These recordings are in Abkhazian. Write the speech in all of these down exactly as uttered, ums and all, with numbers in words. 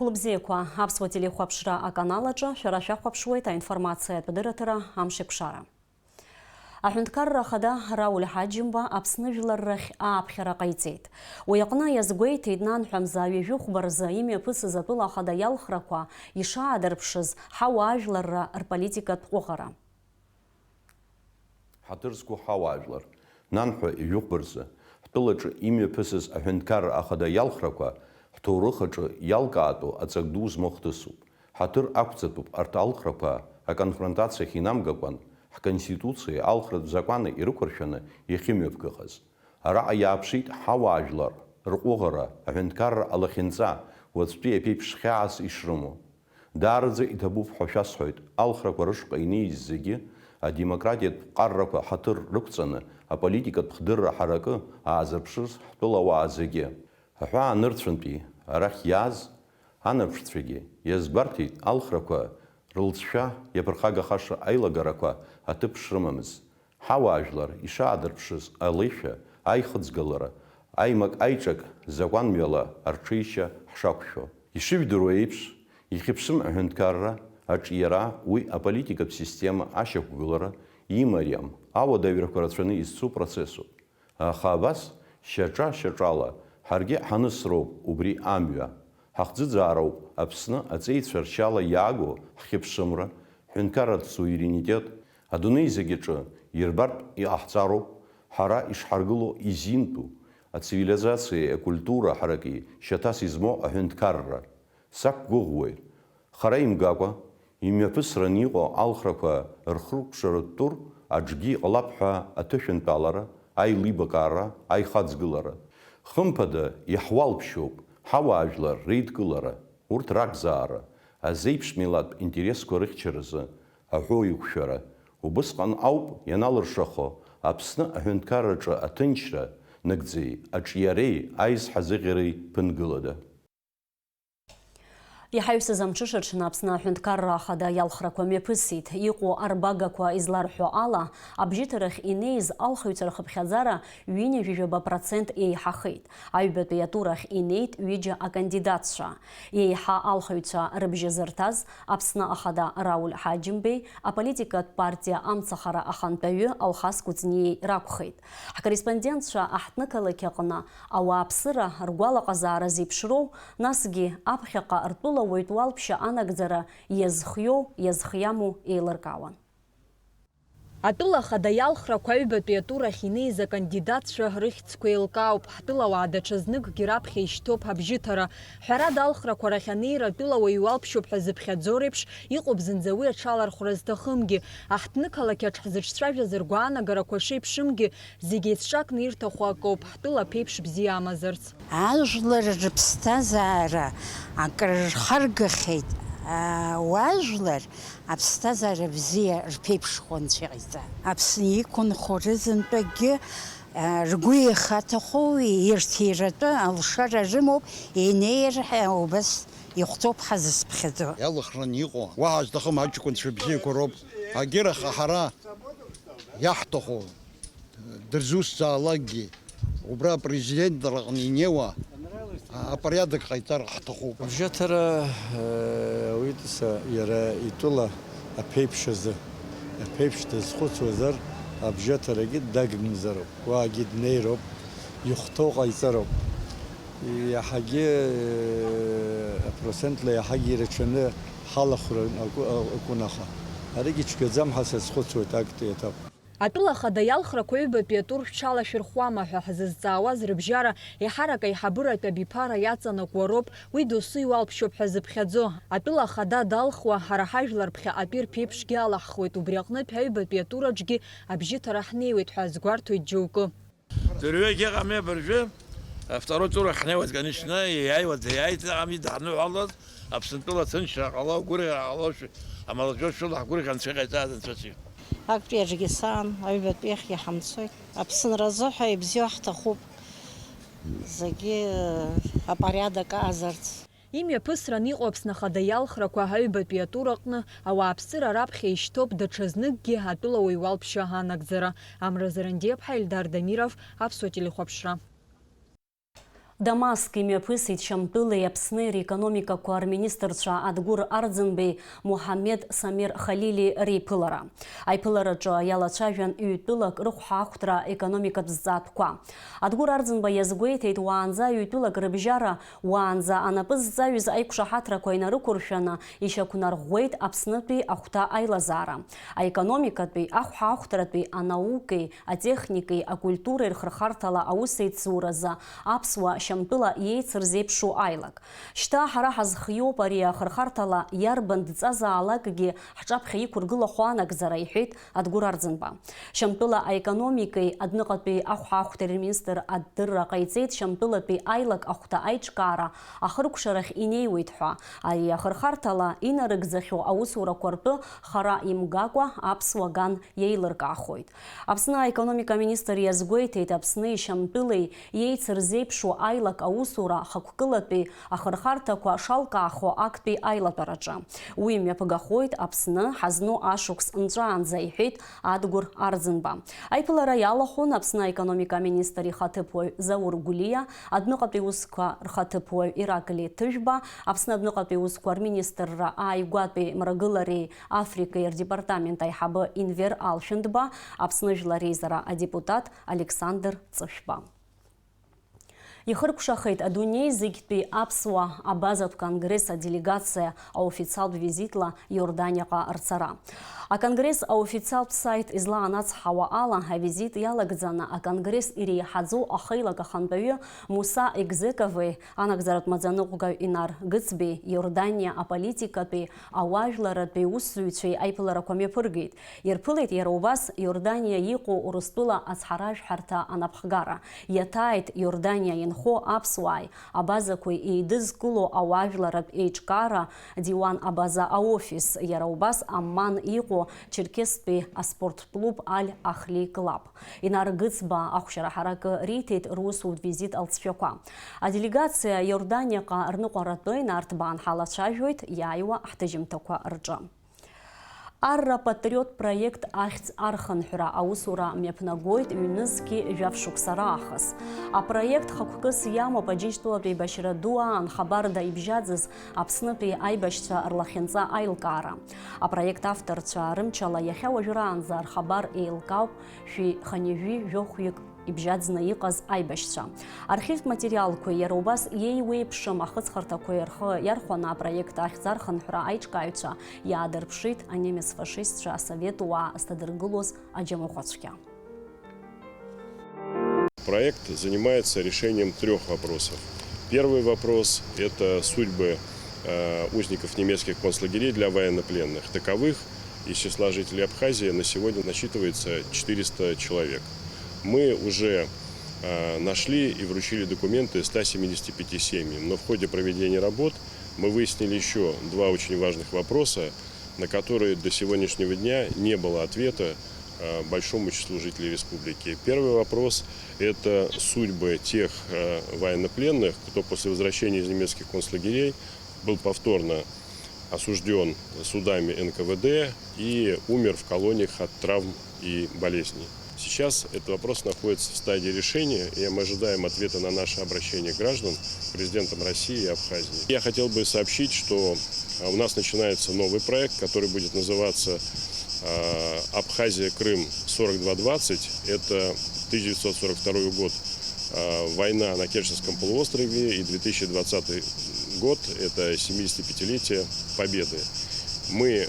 Хәылбзиақәа, аԥсуа телехәаԥшра аканал аҿы шәара шәахәаԥшуеит аинформациатә дырраҭара Амшеикәшара. Аҳәынҭқарра ахада Рауль Ҳаџьымба Аԥсны жәлар рахь ааԥхьара ҟаиҵеит. Уи аҟны иазгәеиҭеит нанҳәа мза ҩажәи хәба рзы имҩаԥысыз атәыла ахада иалхрақәа ишаадырԥшыз ҳауаажәларра рполитикатә ҟәыӷара. Ҳаҭыр зқәу ҳауаажәлар, нанҳәа ҩажәи хәба рзы, ҳтәылаҿы имҩаԥысыз аҳәынҭқарра ахада иалхрақәа, ҳҭоурых аҿы иалкаатәу аҵак ду змоу хҭысуп. Ҳаҭыр ақәҵатәуп арҭ алхрақәа аконфронтациахь инамгакәан, ҳконституциеи алхратә закәани ирықәыршәаны иахьымҩаԥгахаз. Араҟа иааԥшит ҳауаажәлар рҟәыӷара, аҳәынҭқарра алахьынҵа, уаҵәтәи аԥеиԥш хьаас ишрымоу. Даараӡа иҭабуп ҳәа шәасҳәоит, алхрақәа рышҟа инеиз зегьы, адемократиатә ҟаррақәа ҳаҭыр рықәҵаны, аполитикатә хдырра ҳаракы аазырԥшырц ҳтәылауаа зегьы. Аҳәаа нырцәынтәи арахь иааз анарԥшцәагьы иазгәарҭеит алхрақәа рылҵшәа иаԥырхагахаша аилагарақәа аҭыԥ шрымамыз. Ҳауаажәлар ишаадырԥшыз алеишәа, аихыӡгалара, аимак-аиҿак закәанмҩала арҽеишьа ҳшақәшәо. Ишыжәдыруа еиԥш, ихьыԥшым аҳәынҭқарра аҿиара уи аполитикатә система ашьақәгылара имариам, ауадаҩрақәа рацәаны изцу процессуп. Аха абас, шьаҿа-шьаҿала, ҳаргьы ҳанысроуп убри амҩа. Ҳахӡыӡаароуп Аԥсны аҵеицәа ршьала иаагоу ҳхьыԥшымра, ҳҳәынҭқарратә суверенитет, адунеи зегь аҿы ирбартә иҟаҳҵароуп, ҳара ишҳаргыло изинтәу, ацивилизациеи акультура ҳараки шьаҭас измоу аҳәынҭқарра. Сақәгәыӷуеит, хара имгакәа, имҩаԥысран иҟоу алхрақәа рхыркәшаратә тур аҿгьы иҟалап ҳәа аҭышәынтәалара, аилибакаара, аихаҵгылара. Хымԥада, иаҳуалԥшьоуп ҳауаажәлар реидкылара, урҭ ракзаара, азеиԥш милаҭтә интересқәа рыхьчаразы аҳәоу еиқәшәара. Убысҟан ауп ианалыршахо Аԥсны аҳәынҭқарраҿы аҭынчра нагӡеи аҿиареи аизҳазыӷьареи ԥынгылада. Иҳаҩсыз амҽышаҽны Аԥсны аҳәынҭқарра ахада иалхрақәа мҩаԥысит. Иҟоу арбагақәа изларҳәо ала, абжьыҭарахь инеиз алхыҩцәа рхыԥхьаӡара ҩынҩажәижәаба процент еиҳахеит. Аҩбатәи атурахь инеит ҩыџьа акандидатцәа. Еиҳа алхыҩцәа рыбжьы зырҭаз Аԥсны ахада Рауль Ҳаџьымбеи аполитикатә партиа Амцахара ахантәаҩы Алхас Кәыҵниеи ракәхеит. Ҳкорреспондентцәа аҳҭнықалақь аҟны ауааԥсыра ргәалаҟазаара зеиԥшроу, насгьы аԥхьаҟа ртәыла уаҩтә уалԥшьа анагӡара иазхиоу, иазхиаму еилыркаауан. Атәыла ахада иалхрақәа аҩбатәи атурахь инеиз акандидатцәа рыхьӡқәа еилкаауп. Ҳтәылауаа даҽазныкгьы раԥхьа ишьҭоуп абжьыҭара. Ҳәарада, алхрақәа рахь анеира атәыла уаҩ иуалԥшьоуп ҳәа зыԥхьаӡо реиԥш, иҟоуп зынӡа уи аҽалархәра зҭахымгьы. Аҳҭнықалақь аҿ ҳзыҿцәажәаз ргәаанагарақәа шеиԥшымгьы, зегь еицҿакны ирҭаху акоуп, ҳтәыла аԥеиԥш бзиа амазарц. Ажәлар рыԥсҭазаара акрырхаргахьеит, аа, уажәлар аԥсҭазаара бзиа рԥеиԥшхо анцәа иҟаиҵа. Аԥсны иқәынхо рызынтәыкгьы, аа, ргәы иахаҭахо ирҭиратәы алшара рымоуп, инеир ҳәа убас ихәҭоуп ҳазыԥхьаӡо. Иалхран иҟоу, уаҳа зҭахым аҷкәынцәа бзиақәа роуп. Агьырахь ҳара иаҳҭаху дырзусҭзаалакгьы, убра апрезидент аҟны инеиуа апориадок ҟаиҵар ҳҭахуп. Абжьаҭара, э, уи ҵаҟа иара итәыла аԥеиԥш азы, аԥеиԥш дазхәыцуазар, абжьаҭарагьы дагмзароуп, уаагьы днеироуп, ихәҭоу ҟаиҵароуп. Иаҳагьы, э, апроцентла иаҳагьы ирацәаны ҳалахәра акәын, аха аригьы цәгьаӡам ҳәа сазхәыцуеит актәи аетап. Атәыла ахада иалхрақәа аҩбатәи атур шәҽалашәырхәама ҳәа ҳзызҵаауаз рыбжьара, еиҳарак аиҳабыратә абиԥара иаҵанакуа роуп, уи досу иуалԥшьоуп ҳәа зыԥхьаӡо. Атәыла ахада далхуа, ҳара ҳажәлар ԥхьаҟатәи рԥеиԥшгьы алаҳхуеит, убри аҟнытә аҩбатәи атураҿгьы абжьыҭара ҳнеиуеит ҳәа азгәарҭоит џьоукы. Дырҩегь ыҟами абыржәы, авторой тур ахь ҳнеиуеит, конечно, иааиуа, иааиуеит, ыҟами, даҳныҳәалаз, Аԥсынтәыла аҭынчра ҟало, агәырӷьара ҟало, амалаџьоушьала ҳгәырӷьа анцәа иҟаиҵаз анцәа. Актәи аҿгьы саан, аҩбатәи ахьгьы ҳамцоит. Аԥсынра азыҳәа ибзиоу ҳҭахуп, зегьы апориадок аҟазарц. Имҩаԥысран иҟоу Аԥсны Ахада иалхрақәа аҩбатәи атур аҟны ауааԥсыра раԥхьа ишьҭоуп, даҽазныкгьы атәылауаҩ уалԥшьа анагӡара. Амра Зарандиаԥҳа, Ельдар Дамиров, Аԥсуа телехәаԥшра. Дамаск имҩаԥысит Шьамтәылеи Аԥсни рекономикақәа рминистрцәа Адгәыр Арӡынбеи Муҳаммед Самир Халили реиԥылара. Аиԥылараҿы иалацәажәан ҩ-тәылак рыхәҳахәҭра, економикатә зҵаатәқәа. Адгәыр Арӡынба иазгәеиҭеит, уаанӡа ҩ-тәылак рыбжьара, уаанӡа анапы зҵаҩыз аиқәшаҳаҭрақәа инарықәыршәаны, ишьақәнарӷәӷәеит Аԥснытәи ахәҭа аилазаара, аекономикатәи, ахәҳахәҭратәи, анаукеи, атехникеи, акультуреи рхырхарҭала аус еицуразы аԥсуа Шьамтәыла иеицырзеиԥшу аилак. Шьҭа ҳара ҳазхиоуп ари ахырхарҭала иарбан дҵазаалакгьы ҳҿаԥхьа иқәыргылахо анагӡара, иҳәеит Адгәыр Арӡынба. Шьамтәыла аекономикеи адәныҟатәи ахәҳахәҭреи рминистр адырра ҟаиҵеит Шьамтәылатәи аилак ахәҭа аиҿкаара ахыркәшарахь инеиуеит ҳәа. Ари ахырхарҭала инарыгӡахьоу аусурақәа ртәы хара имгакәа аԥсуа ган иеилыркаахоит. Аԥсны аекономика аминистр иазгәеиҭеит, Аԥсни Шьамтәылеи иеицырзеиԥшу аилак аусура хықәкылатәи ахырхарҭақәа шалкаахо актәи аилатәараҿы. Уи мҩаԥгахоит Аԥсны ҳазну ашықәс нҵәаанӡа, иҳәеит Адгәыр Арӡынба. Аиԥылара иалахәын Аԥсны аекономика аминистр ихаҭыԥуаҩ Заур Гәлиа, адәныҟатәи усқәа рхаҭыԥуаҩ Ираклий Ҭыжәба, Аԥсны адәныҟатәи усқәа рминистрра ааигәатәи мрагылареи Африкеи рдепартамент аиҳабы Инвер Алшәындба, Аԥсны Жәлар Реизара адепутат Александр Ҵышәба. Ихыркәшахеит адунеи зегьтәи аԥсуа абазатә конгресс аделегациа аофициалтә визитла Иорданиаҟа рцара. Аконгресс аофициалтә саит излаанацҳауа ала, авизит иалагӡаны аконгресс иреиҳаӡоу ахеилак ахантәаҩы Муса Егзекови анагӡаратә маӡаныҟәгаҩ Инар Гыцбеи Иордания аполитикатәи, ауаажәларратәи усзуҩцәеи аиԥыларақәа мҩаԥыргеит. Ирԥылеит иара убас Иордания иҟоу Урыстәыла ацҳаражәҳәарҭа анапхгара. Иаҭааит Иордания инхо аԥсуааи абазақәеи еидызкыло ауаажәларратә еиҿкаара Диуан Абаза аофис, иара убас Амман иҟоу Черкесстәи аспорт клуб Аль-Ахли Клаб. Инар Гыцба ахәшьара ҳаракы риҭеит русутә визит алҵшәақәа. Аделегациа Иорданиаҟа рныҟәаратәы инарҭбаан ҳалацәажәоит иааиуа ҳҭыжьымҭақәа рҿы. Арра патриот проект ахьӡ архынҳәра аусура мҩаԥнагоит ҩнызқьи жәаф шықәса раахыс. Апроект хықәкыс иамоуп Аџьынџьтәылатә еибашьра ду аан хабарда ибжьаӡыз Аԥснытәи аибашьцәа рлахьынҵа аилкаара. Апроект авторцәа рымчала иахьа уажәраанӡа рхабар еилкаауп шәи хынҩажәи жәохәҩык ибжьаӡны иҟаз аибашьцәа. Архивтә материалқәеи иара убас иеиуеиԥшым ахыҵхырҭақәеи рхы иархәаны апроект ахьӡ архынҳәра аиҿкааҩцәа иаадырԥшит анемец фашистцәа асовет уаа зҭадыргылоз аџьамыхәацәгьа. Проект занимается решением трех вопросов. Первый вопрос — это судьбы э, узников немецких концлагерей для военнопленных. Таковых из числа жителей Абхазии на сегодня насчитывается четыреста человек. Мы уже э, нашли и вручили документы ста семидесяти пяти семьям, но в ходе проведения работ мы выяснили еще два очень важных вопроса, на которые до сегодняшнего дня не было ответа э, большому числу жителей республики. Первый вопрос — это судьбы тех э, военнопленных, кто после возвращения из немецких концлагерей был повторно осужден судами Н К В Д и умер в колониях от травм и болезней. Сейчас этот вопрос находится в стадии решения, и мы ожидаем ответа на наше обращение граждан к президентам России и Абхазии. Я хотел бы сообщить, что э, у нас начинается новый проект, который будет называться э, «Абхазия, Крым, сорок два двадцать». Это тысяча девятьсот сорок второй год, э, война на Керченском полуострове, и две тысячи двадцатый год — это семидесятипятилетие Победы. Мы э,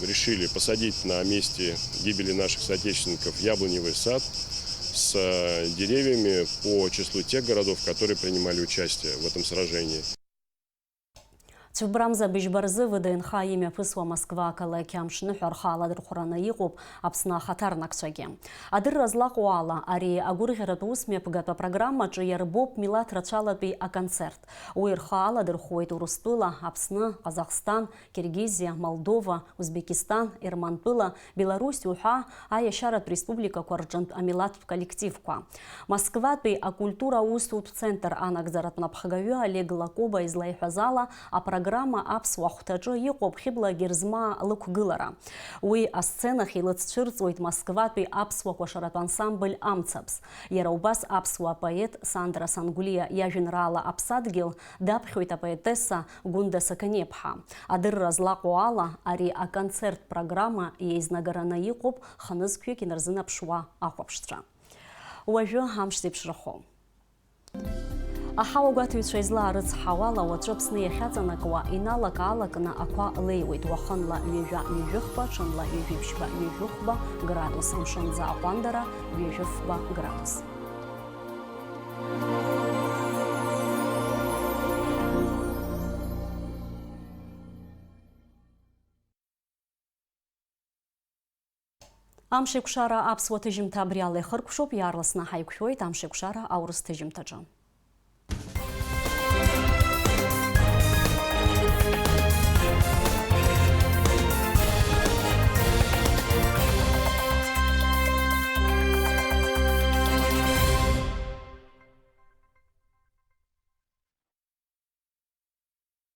решили посадить на месте гибели наших соотечественников яблоневый сад с э, деревьями по числу тех городов, которые принимали участие в этом сражении. Цәыббрамза быжьба рзы В Д Н Х имҩаԥысуа Москва ақалақь амшныҳәа рхы аладырхәраны иҟоуп Аԥсны ахаҭарнакцәагьы. Адырра злаҟоу ала, ари агәырӷьаратә усмҩаԥгатә апрограммаҿы иарбоуп милаҭ рацәалатәи аконцерт. Уи рхы аладырхәуеит Урыстәыла, Аԥсны, Ҟазахсҭан, Киргизиа, Молдова, Узбекистан, Ермантәыла, Беларусь уҳәа аиашьаратә республикақәа рҿынтә амилаҭтә коллективқәа. Москватәи акультура аусутә центр анагӡаратә напхгаҩы Олег Лакоба излаиҳәаз ала, апрограмма программа аԥсуа ахәҭаҿы иҟоуп Хьыбла Герзмаа лықәгылара. Уи асценахь илыцәцәырҵуеит Москватәи аԥсуа кәашаратә ансамбль Амцабз. Иара убас аԥсуа поет Сандра Сангәлиа иажәеинраала Аԥсадгьыл даԥхьоит апоетесса Гәында Сақаниаԥҳа. Адырра злаҟоу ала, ари аконцерттә программа еизнагараны иҟоуп хынызқьҩык инарзынаԥшуа ахәаԥшцәа. Уажәы амш зеиԥшрахо. Аҳауагәаҭаҩцәа излаарыцҳауала, уаҵәы Аԥсны иахьаҵанакуа иналак-аалакны ақәа леиуеит, уахынла ҩажәа-ҩажәихба, ҽынла ҩажәи ԥшьба-ҩажәихәба градус, амшынӡы аҟәандара ҩажәи фба градус. Амшеикәшара аԥсуа ҭыжьымҭа абри ала ихыркәшоуп, иаарласны ҳаиқәшәоит Амшеикәшара аурыс ҭыжьымҭаҿы.